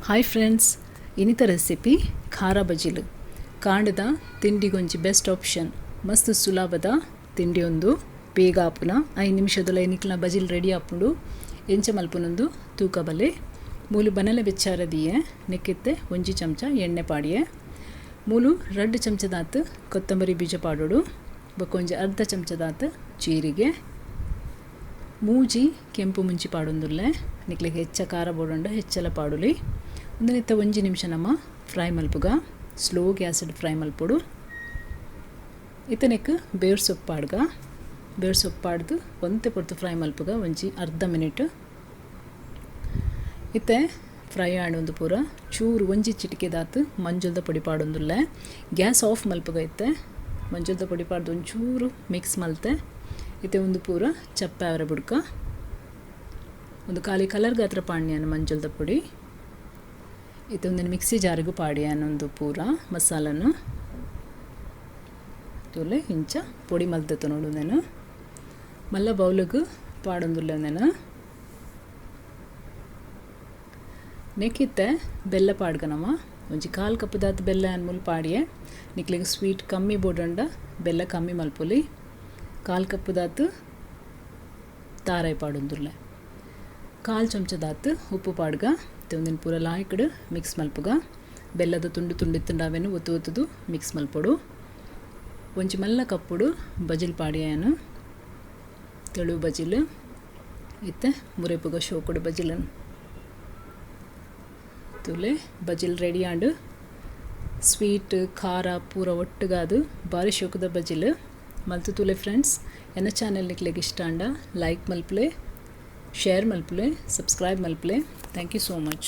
Hi friends, ಇನಿತ recipe ಖಾರ ಬಜಿಲು. ಕಾಂಡದ ತಿಂಡಿಗೊಂಜಿ ಬೆಸ್ಟ್ ಆಪ್ಷನ್. ಮಸ್ತ್ ಸುಲಭದ ತಿಂಡಿ ಒಂದು ಬೇಗ ಆಪುನ 5 ನಿಮಿಷದೊಲ ನಿಕ್ಲ ಬಜಿಲ್ ರೆಡಿ ಆಪುಂಡು. ಎಂಚ ಮಲ್ಪುನೊಂದು ತೂಕ ಬಲೆ. ಮೂಲು ಬನಲೆ ಬೆಚ್ಚಾರದಿಯೆ ನೆಕ್ಕಿತ್ತೆ 1 ಚಮಚ ಎಣ್ಣೆ ಪಾಡಿಯೆ. ಮೂಲು 2 ಚಮಚದಾತ್ ಕೊತ್ತಂಬರಿ ಬೀಜ ಪಾಡೋಡು. ಬೊಕ್ಕೊಂಜಿ ಅರ್ಧ ಚಮಚದಾತ್ ಜೀರಿಗೆ. ಮೂಜಿ ಕೆಂಪು ಮುಂಚಿ ಪಾಡೊಂದುಲ್ಲೆ. ನಿಕ್ಲೆಗ್ ಹೆಚ್ಚ ಖಾರ ಬೋಡಂಡ ಹೆಚ್ಚಲ ಪಾಡುಲಿ. ಒಂದನಿತ್ತ 1 ನಿಮಿಷ ನಮ್ಮ ಫ್ರೈ ಮಲ್ಪುಗ. Slow gas fry ಮಲ್ಪೊಡು. ಇತ್ತನೆಕ್ ಬೇರ್ ಸೊಪ್ಪು ಪಾಡ್ಗ. ಬೇರ್ ಸೊಪ್ಪು ಪಾಡ್ದು ಒಂತೆ ಪೊರ್ತು ಫ್ರೈ ಮಲ್ಪುಗ ಒಂಜಿ ಅರ್ಧ ಮಿನಿಟ್. ಇತ್ತೆ ಫ್ರೈ ಆಂಡ್ ಪೂರ ಚೂರು ಒಂಜಿ ಚಿಟಿಕೆದಾತ್ ಮಂಜೊಲ್ದ ಪೊಡಿ ಪಾಡೊಂದುಲ್ಲೆ. Gas off ಮಲ್ಪುಗ. ಇತ್ತೆ ಮಂಜೊಲ್ದ ಪೊಡಿ ಪಾಡ್ದು ಒಂಚೂರು ಮಿಕ್ಸ್ ಮಲ್ತೆ. ಇತ್ತೆ ಒಂದು ಪೂರ ಚಪ್ಪೆ ಅವರ ಬುಡ್ಕ. ಒಂದು ಖಾಲಿ ಕಲರ್ ಗಾತ್ರ ಪಾಡ್ಯಾನ ಮಂಜೊಲ್ದ ಪೊಡಿ. ಇತ್ತೆ ಒಂದನ್ನು ಮಿಕ್ಸಿ ಜಾರಿಗೂ ಪಾಡ್ಯಾನ ಒಂದು ಪೂರ ಮಸಾಲನು. ತೂಲೆ ಇಂಚ ಪೊಡಿ ಮಲ್ತೆ ನೋಡು ನಾನು. ಮಲ್ಲ ಬೌಲಗು ಪಾಡೊಂದುಲ್ಲೆ ನಾನು. ನೆಕ್ಕಿತ್ತೆ ಬೆಲ್ಲ ಪಾಡ್ಗನಮ್ಮ. ಒಂಜಿ 1/4 ಕಪ್ ದಾತ್ ಬೆಲ್ಲ ಅನ್ಮೂಲು ಪಾಡಿಯೆ. ನಿಕ್ಲೆಗ್ ಸ್ವೀಟ್ ಕಮ್ಮಿ ಬೋಡಂಡ ಬೆಲ್ಲ ಕಮ್ಮಿ ಮಲ್ಪೊಲಿ. 1/4 ಕಪ್ ದಾತ್ ತಾರಾಯಿ ಪಾಡೊಂದುಲ್ಲೆ. 1/4 ಚಮಚದಾತ್ ಉಪ್ಪು ಪಾಡ್ಗ. ಒಂದಿನ ಪೂರ ಲಾಯ್ಕಡ್ ಮಿಕ್ಸ್ ಮಲ್ಪುಗ. ಬೆಲ್ಲದ ತುಂಡು ತುಂಡು ಇತ್ತುಂಡ ಅವೆನು ಒತ್ತು ಒತ್ತುದು ಮಿಕ್ಸ್ ಮಲ್ಪೊಡು. ಒಂಜಿ ಮಲ್ಲ ಕಪ್ಪುಡು ಬಜಿಲ್ ಪಾಡಿಯಾನು ತೆಳು ಬಜಿಲ್. ಇತ್ತೆ ಮುರೆಪುಗ ಶೋಕುಡು ಬಜಿಲನು. ತೂಲೆ ಬಜಿಲ್ ready and. Sweet ಖಾರ ಪೂರ ಒಟ್ಟುಗಾದು ಬಾರಿ ಶೋಕುದ ಬಜಿಲ್ ಮಲ್ತು ತೂಲೆ ಫ್ರೆಂಡ್ಸ್. ಎನ್ನ ಚಾನೆಲ್ ನಿಕ್ಲೆಗ್ ಇಷ್ಟ ಆಂಡ ಲೈಕ್ ಮಲ್ಪುಲೆ, ಶೇರ್ ಮಲ್ಪುಲೆ, ಸಬ್ಸ್ಕ್ರೈಬ್ ಮಲ್ಪುಲೆ. Thank you so much.